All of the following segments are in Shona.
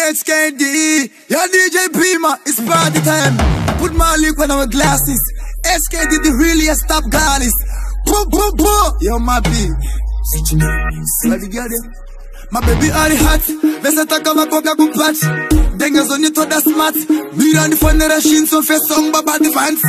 HKD, yeah, DJ Prima, it's party time. Put my liquor on our glasses. HKD, the really stop gallis. Boom, boom, boom. Yo, my B. Let me get it. My baby ari hot, vese takavakoka kupati. Dengezonitoda smart. Mira ndifonera shinso face song baba defense.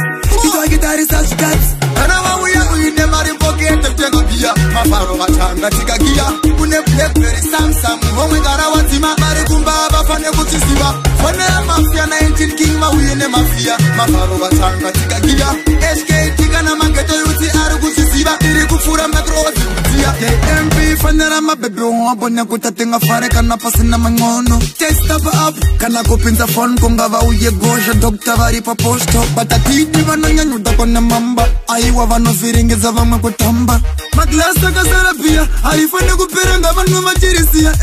Itwakitarisa zvikati. Kana vauya uine mari pocket kutenga bia. Mafaro vatanga tikagiya. Kune Blackberry Samsung, homwe gara wadzima. Vari kumba vafane kutiziva. Fonera mafia 19 King vauye nemafia. Mafaro vatanga tikagiya. HKD kana mageto yuti ari kutiziva. Tiri kupfura matrozi kudziya. KMP fonera mabebe wabone kuti atingafare kana pasina mangono. Text up up kana kupinza phone kungava uye gosha doctor vari paposto. But atidi vanonyanyuda kone mamba. Aiwa vanovhiringidza vamwe kutamba. Maglasi akazara bhiya haifani kupera vanhu vachirisiya.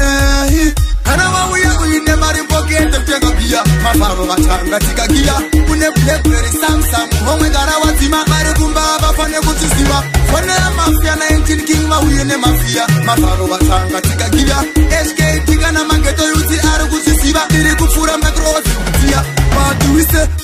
Kana vauya uine mari pocket kutenga bhiya. Mafaro vatanga tikagiya. Kune Blackberry Samsung, homwe gara wadzima. Vari kumba vafane kutiziva. Fonera mafia 19 King vauye nemafia. Mafaro vatanga tikagiya. HKD kana mageto yuti ari kutiziva. Tiri kupfura matrozi kudziya.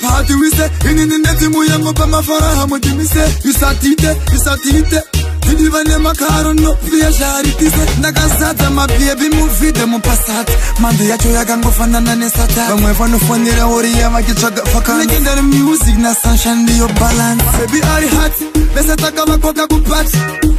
Party wise, inini netimu yangu pamafara hamudimise. Isatite, isatite. Tidivane makaro no pia sharitise. Ndakazadza mabhebi muvhidhe mupasati. Mando yacho yakangofanana nesata. Vamwe vanofonera oriya vachitsvaga fakana. Legendary music na sunshine ndiyo balance. Baby ari hot, vese takavakoka kupati.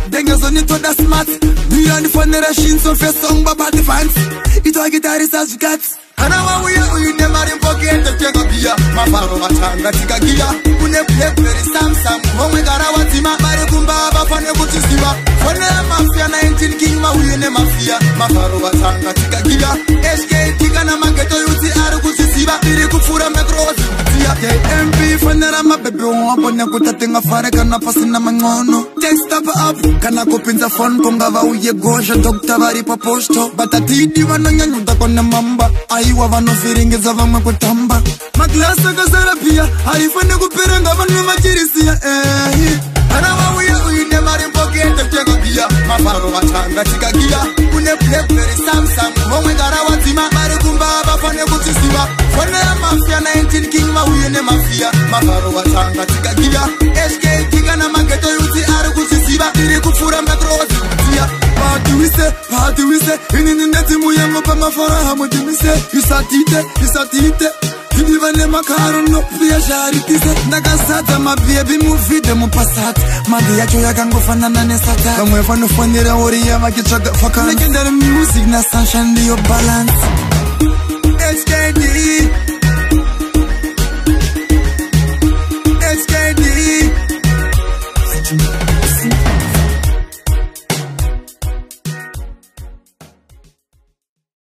Dengezonitoda smart. Mira ndifonera shinso face song baba defense. Itwakitarisa zvikati. Kana vauya uine mari pocket kutenga bhiya. Mafaro vatanga tikagiya. Kune Blackberry Samsung, homwe gara wadzima. Vari kumba vafane kutiziva. Fonera mafia 19 King vauye nemafia. Mafaro vatanga tikagiya. HKD kana mageto yuti ari kutiziva. Tiri kupfura matrozi kudziya. KMP fonera mabebe wabone kuti atingafare kana pasina mangono. Text up up kana kupinza phone kungava uye gosha doctor vari paposto. But atidi vanonyanyuda kone mamba. Aiwa vanovhiringidza vamwe kutamba. Maglasi akazara bhiya haifani kupera vanhu vachirisiya. Kana vauya uine mari pocket kutenga bhiya. Mafaro vatanga tikagiya. Kune Blackberry Samsung, homwe gara wadzima. Vari kumba vafane kutiziva. Fonera mafia 19 King vauye nemafia. Mafaro vatanga tikagiya. HKD kana mageto yuti ari kutiziva. Tiri kupfura matrozi kudziya. Party wise, inini netimu yangu pamafara hamudimise. Isatite, isatite. Tidivane makaro no pia sharitise. Ndakazadza mabhebi muvhidhe mupasati. Mando yacho yakangofanana nesata. Vamwe vanofonera oriya vachitsvaga fakana. Legendary music na sunshine ndiyo balance.